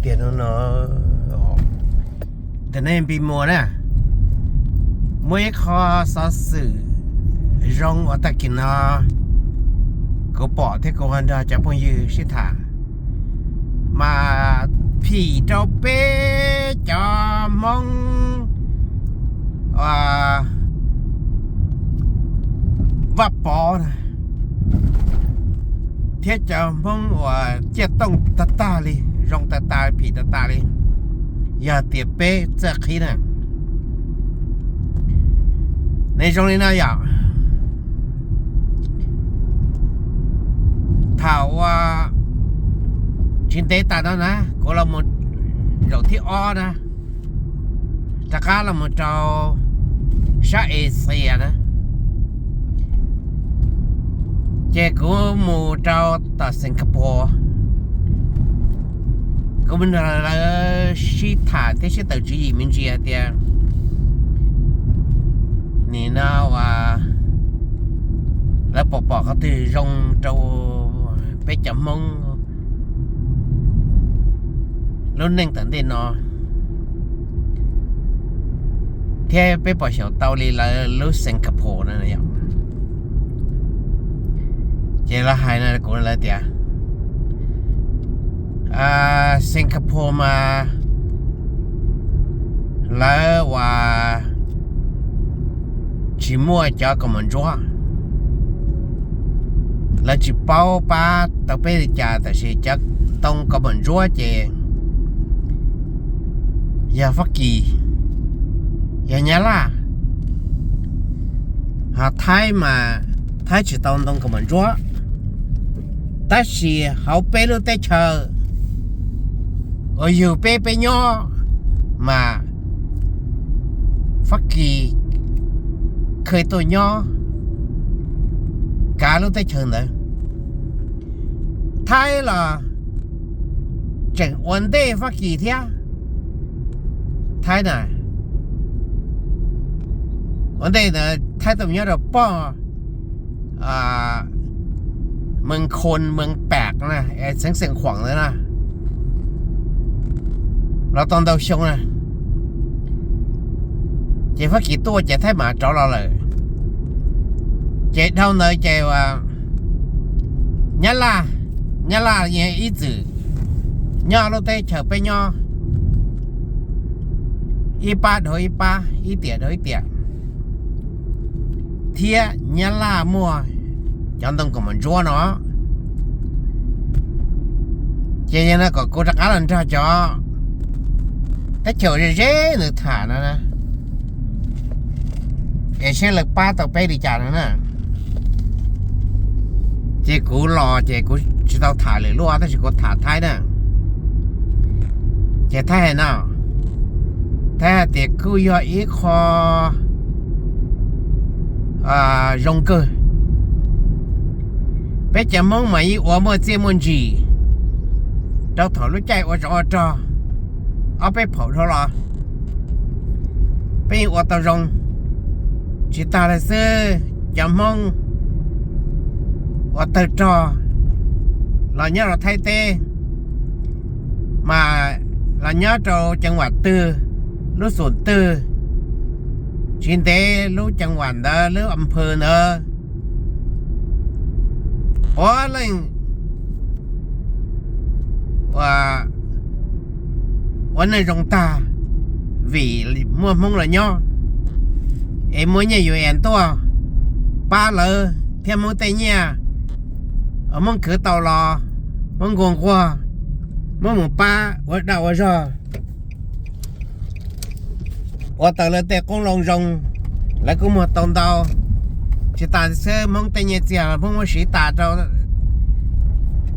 Tias no no, ntawm nej Npis Muas na, muaj ib qho xov xwm zoo uas tag kis no kuv pom thiab kuv ho nrog cov phooj ywg sib tham, mas phim rau peb cov Hmoob Vaj Pov na, thiab cov Hmoob uas ciaj tooj tag tag li, zoo tag tag phim tag tag li, yog tias peb txawj qhib na. Nws zoo li no yom. Thaum uas tsis ntev tas no na, kuv los mus zaum thib ob na, rov qab los mus rau sab Asia na, ces kuv mus rau tom Singapore. Kuv mus nrog lawv sib tham thiab sib tawm tswv yim me ntsis hais tias nim no uas lawv pom pom qhov twg zoo rau peb cov Hmoob lub neej tom ntej no, thiab peb pom xyaum tau li lawv lub Singapore no yom. Ces lawv hais no kuv lawv tias Singapore mas lawv uas tsis muaj cov kaus mom ntsuab, lawv tsis paub pab tau peb li cas, tab sis cov ntoo kaus mom ntsuab ces yog Fab Kis, yog Nyab Laj. Ho Thaib mas Thaib tsis tau ntoo kaus mom ntsuab, tab sis hauv peb lub teb chaws uas yug peb peb nyob mas Fab Kis kheev tuaj nyob kav lub teb chaws ntawd. Thaib los tseem ua ntej Fab Kis thiab. Thaib na, ua ntej ntawd Thaib tuaj nyob rau pog Mees Khoos Mees Pam na, es xeev Xees Khuam ntawd na, los tau ntau xyoo na. Ces Fab Kis tuaj ces Thaib mam rov los lawm. Ces dhau ntawd ces Nyab Laj, Nyab Laj ib txwm nyob lub teb chaws peb nyob, ib pab dhau ib pab, ib tiam dhau ib tiam, thiab Nyab Laj muaj cov ntoo kaus mom ntsuab no. Ces yog no kom kuv rov qab los nrog cov teb chaws ze ze nws tham no na, es seb lawv pab tau peb li cas no na. Ces kuv los ces kuv tsis tau tham lwm luaj tab sis kuv tham Thaib na. Ces Thaib hais no, Thaib hais tias kuj yog ib qho zoo kawg. Peb cov Hmoob mas yeej ua muaj txiaj muaj ntsim rau thaum lub caij ua zov ua rog ob peb phaum dhau los, peb yeej ua tau zoo. Tsis tas li xwb, cov Hmoob uas tawg rog los nyob rau Thaib teb, mas los nyob rau ceev vam twg, lub xum twg, tsis ntev lub ceev vam ntawd lub am phw ntawd puav leej ua neej zoo tag vim muaj Hmoob los nyob, es muaj nyiaj yus es tuaj pab lawv thiab Hmoob tej nyiaj Hmoob khwv tau los, Hmoob nquag nquag, Hmoob mus pab ua dag ua zog, ua tau lawv tej qoob loo zoo, lawv kuj muag tau ntau. Tsis tas xwb, Hmoob tej nyiaj txiag Hmoob muab siv tas rau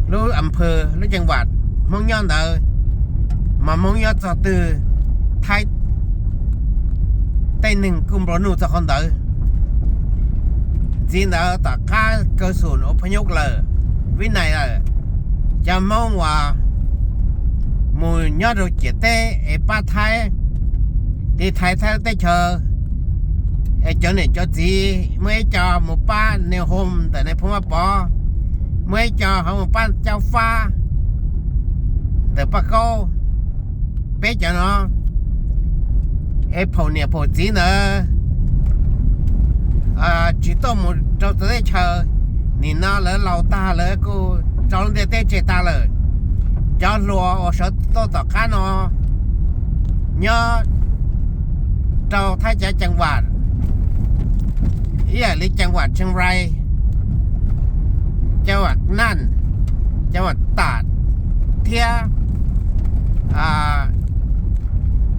lub am phw, lub ceev vam Hmoob nyob ntawd, mas Hmoob nyob txog twg, Thaib tej neeg kuj nplua nuj txog qhov ntawd. Ntxiv ntawd tom qab kaw xum ua phooj ywg lawm, vib nais lawm, cov Hmoob uas mus nyob rau ciam teb es pab Thaib, tiv thaiv Thaib teb chaws, es cov niam cov txiv muaj ib co mus pab New Hope ntawm nais phoo Vaj Pov, muaj ib co ho mus pab Caub Fab ntawm Paj Kaub, Peb cov no es phaum niam phaum txiv ntawd tsis tuaj mus rau txawv teb chaws, nim no lawv laus tag lawv kuj tso lub ntiaj teb tseg tag lawm. Cov hluas uas sawv tuaj tom qab no nyob rau thaj chav ceev vam, ib yam li ceev vam Chiang Rai, ceev vam Naj, ceev vam Tam thiab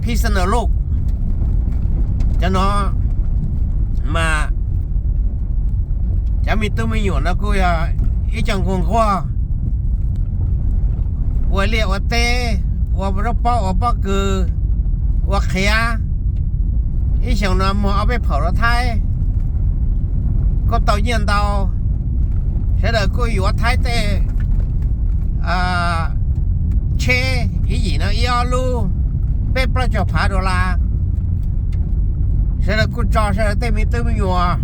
Phij Xaj Nws Luj. Cov no mas cov me tub me nyuam no kuj yog ib co nquag nquag ua liaj ua teb, ua zaub pob ua pob kws, ua qhiav. Ib xyoos no muag ob peb phaum rau Thaib kuj tau nyiaj ntau. Sawv daws kuj yuav Thaib tej tsheb ib yim no ib ob lub peb plaub caug phav dollar. Sawv daws kuj tso sawv daws tej me tub me nyuam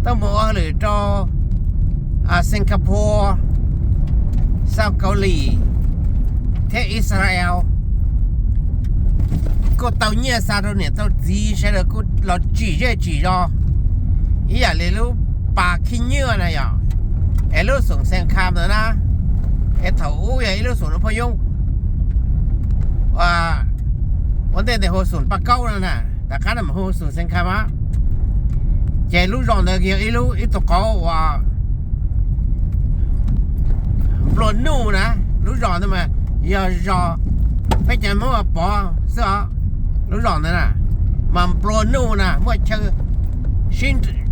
tuaj mus ua hauj lwm rau Singapore, South Kaus Lim thiab Israel. Kuj tau nyiaj xa rau niam rau txiv, sawv daws kuj los tsim zej tsim zos ib yam li lub pas khib nyiaj na yom, es lub xoom Xeev Kham ntawd na, es thaum ub yog ib lub xoom no phooj ywg, ua ntej ntawd hu xoom Paj Kaub no na, tom qab no mas hu xoom Xeev Kham. Ces lub zos ntawd yog ib lub ib tug qauv uas nplua nuj na. Lub zos ntawd mas yog zos peb cov Hmoob Pov xwb os. Lub zos ntawd na mas nplua nuj na, muaj chaw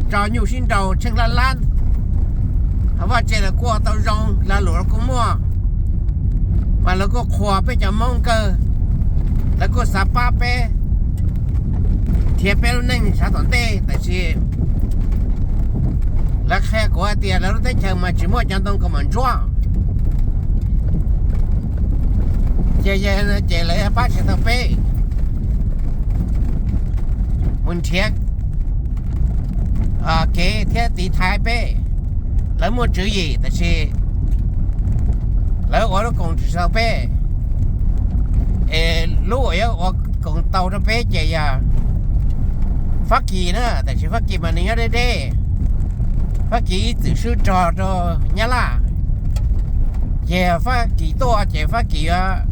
tso nyuj sib nraus tsheej lab lab. Vaj tse lawv kuj ua tau zoo, lag luam los kuj muaj, mas lawv kuj qhuas peb cov Hmoob kawg. Lawv kuj xav pab peb, thiab peb lub neej sawv tom ntej, tab sis lawv qhia kuv hais tias lawv lub teb chaws mas tsis muaj cov ntoo kaus mom ntsuab. Ces yog no ces lawv pab tsis tau peb mus nrhiav kev thiab tiv thaiv peb. Lawv muaj tswv yim tab sis lawv ua lub koom tsis tau peb. Es lub uas yuav ua koom tau rau peb ces yog Fab Kis na, tab sis Fab Kis mas nws nyob deb deb. Fab Kis ib txwm swb rog rau Nyab Laj, ces Fab Kis tuaj ces Fab Kis yuav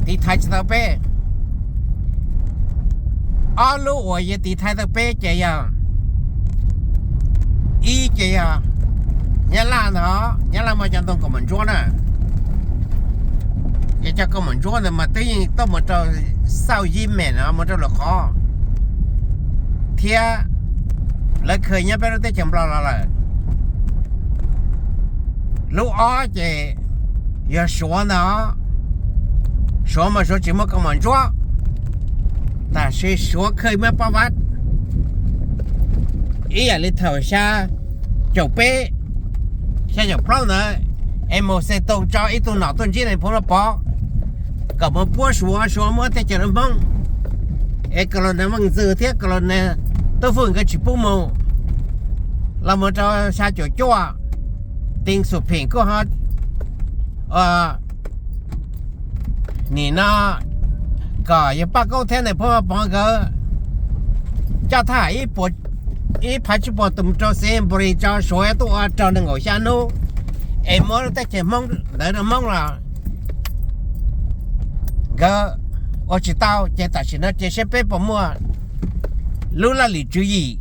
tiv thaiv tsis tau peb. Ob lub uas yuav tiv thaiv tau peb ces yog, ib ces yog Nyab Laj ntag, Nyab Laj muaj cov ntoo kaus mom ntsuab na. Ces cov kaus mom ntsuab ntawd mas twb yeej tuaj mus rau Xauj Yij Mem no mus rau Luam Qhov, thiab lawv khaws nyob peb lub teb chaws Nplog los lawm. Lub ob ces yog Suav ntag, Suav mas Suav tsis muaj kaus mom ntsuab, tab sis Suav khaws muab pab vab. Ib yam li thaum xya caum peb, xya caum plaub ntawd, es Mauv Xes Toos tso ib tug nom tuaj ntsib Nais Phoo Vaj Pov kom mus puab Suav, Suav muab teb chaws rau Hmoob, es Colonel Vaj Ntxwg thiab Colonel Tub Fwj nkawd tsis pub mus. Los mus rau xya caum cuaj, Teev Xum Phem kuj ho nim no kom yawg Paj Kaub thiab Nais Phoo Vaj Pov nkawd coj thab ham ib phav tsib puas tus rau Xeev Npos Lis tso, Suav tuaj ua rog nees nkaum xya hnub, es muab lub teb chaws Hmoob ntawd rau Hmoob los nkawd ua tsis tau. Ces tam sim no ces seb peb puas muaj lub laj lim tswv yim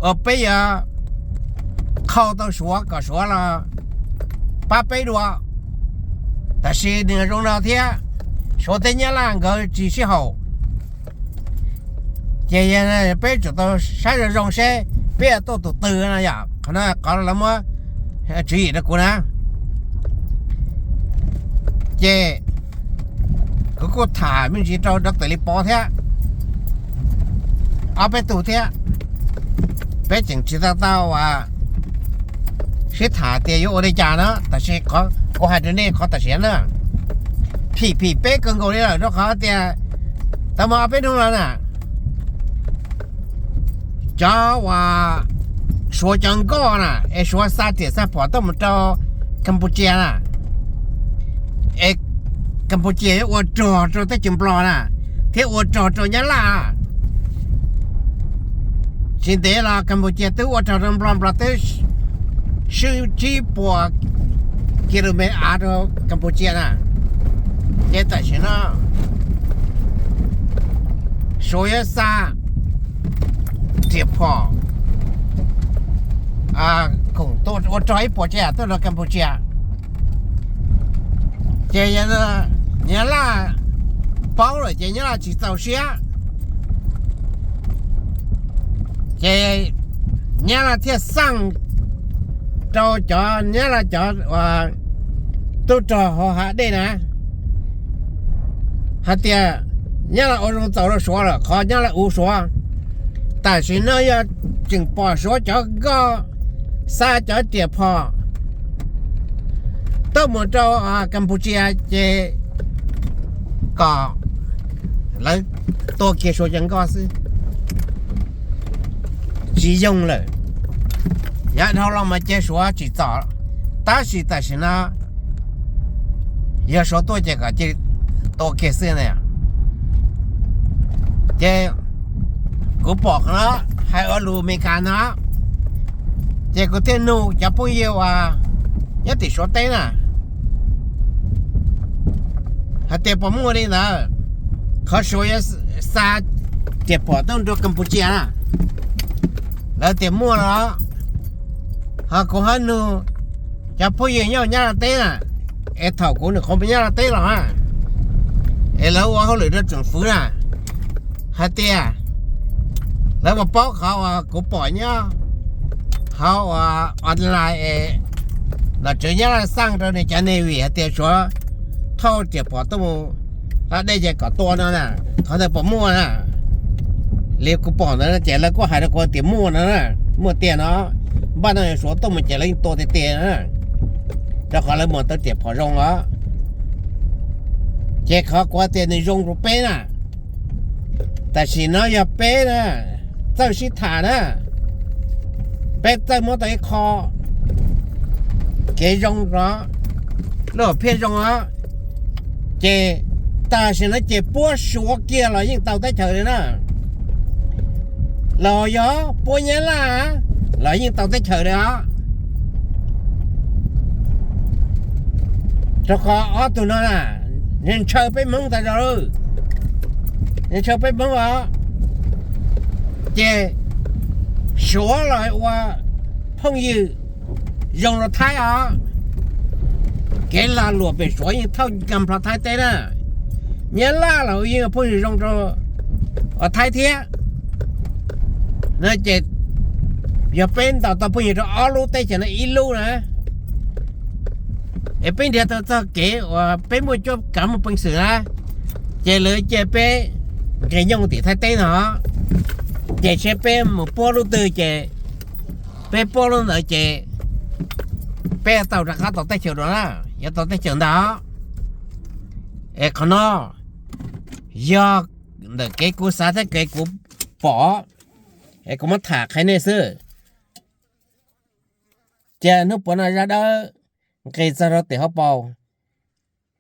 uas peb yuav qhau tau Suav kom Suav los pab peb dua. Tab sis nws zoo no thiab, Suav thiab Nyab Laj nkawd tsis sib haum. Ces peb tsum tau saib zoo zoo seb peb yuav tuaj tus twg no yom. Qhov no qhov lawv muab tswv yim rau kuv na. Ces kuv kuj tham me ntsis rau Doctor Lis Pov thiab, ob peb tug thiab, peb tseem tsis tau tau sib tham tias yuav ua li cas na. Tab sis kuv hais rau nej qhov tam sim na, phim phim peb kawg nkaus li lawm rau qhov tias tau muaj ob peb hnub no na, cov uas Suav cov nkoj na, es Suav xa riam xa phom tuaj mus rau Campuchia na, es Kapucia yuav ua rog rau teb chaws Nplog na, thiab ua rog rau Nyab Laj. Tsis ntev los Kapucia twb ua rog rau Nplog, Nplog twb swb tsib puas ki lu me av rau Kapucia na. Ces tam sim no Suav yuav xa riam phom khoom ua rog ib puas tsav yam tuaj rau Kapucia. Ces Nyab Laj paub lawm ces Nyab Laj tsis txaus siab, ces Nyab Laj thiaj xaj rau cov Nyab Laj cov tub rog hauv hav dej na hais tias Nyab Laj ua zoo txaus rau Suav lawm, qhov Nyab Laj ua Suav. Tam sim no yog tseem pom Suav cov nkoj xa cov riam phom tuaj mus rau Kapucia ces kom lawv tua kiag Suav cov nkoj xwb, tsis yoog lawm. Yav dhau los mas ces Suav tsim txom, tab sis tam sim no yog Suav tuaj ces kom cia li tua kiag xwb na. Ces kuv pom qhov no hais ua lus Amelikas no, ces kuv thiaj nug cov phooj ywg uas nyob tim Suav teb na hais tias puas muaj li ntawd, qhov Suav yuav xa riam phom tuaj nrog Kapucia na, lawv tias muaj los. Ho kuv ho nug cov phooj ywg nyob Nyab Laj teb na, es thaum kuv nyuam qhuav mus Nyab Laj teb los na, es lawv ua hauj lwm rau tsoom fwv na, hais tias lawv puas paub qhov uas kuv pom nyob hauv online es nom tswv Nyab Laj xaj rau nws cov Navy hais tias Suav thauj riam phom tuaj mus hauv dej ces kom tua no na, qhov ntawd puas muaj na? Li kuv pom ntawd ces lawv kuj hais rau kuv tias muaj no na, muaj tiag no. Npaj no yog Suav tuaj mus ces lawv yeej tua tiag tiag na, rau qhov lawv mus tau riam phom zoo os. Ces qhov kuv tias nws zoo rau peb na, tam sim no yog peb na txawj sib tham na, peb txawj muab tau ib qho kev zoo os, lub hom phiaj zoo os, ces tam sim no ces puab Suav kiag los yeej tau teb chaws li na, los yog puab Nyab Laj los yeej tau teb chaws li os. Rau qhov ob tug no na, nws ntshaw peb Hmoob tas zog lawm, nws ntshaw peb Hmoob os. Ces Suav los ua phooj ywg zoo rau Thaib os. Kev lag luam pem Suav yeej thauj nka nplho Thaib teb na. Nyab Laj los yeej ua phooj ywg zoo rau Thaib thiab. No ces yog peb ntaus tau phooj ywg rau ob lub teb chaws no ib lub na, es peb nrhiav tau txoj kev uas peb muaj cuab kav muaj peev xwm na, ces lawv cia peb nqis nyooj tim Thaib teb no, ces seb peb mus puab lub twg ces peb puab lub ntawd ces peb tau rov qab tau teb chaws dua na, yuav tau teb chaws ntag. Es qhov no yog ntawm kev kuv xav thiab kev kuv pom, es kuv muab tham qhia nej xwb. Ces hnub puav no zaj dawb nqis txog rau tim hauv paus,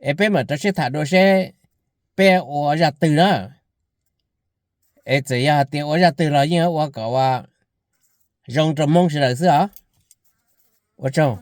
es peb mam rov sib tham dua seb peb ua zaj twg na. Es txawm yog hais tias ua zaj twg los yeej ua kom ua zoo rau Hmoob sawv daws xwb os. Ua tsaug.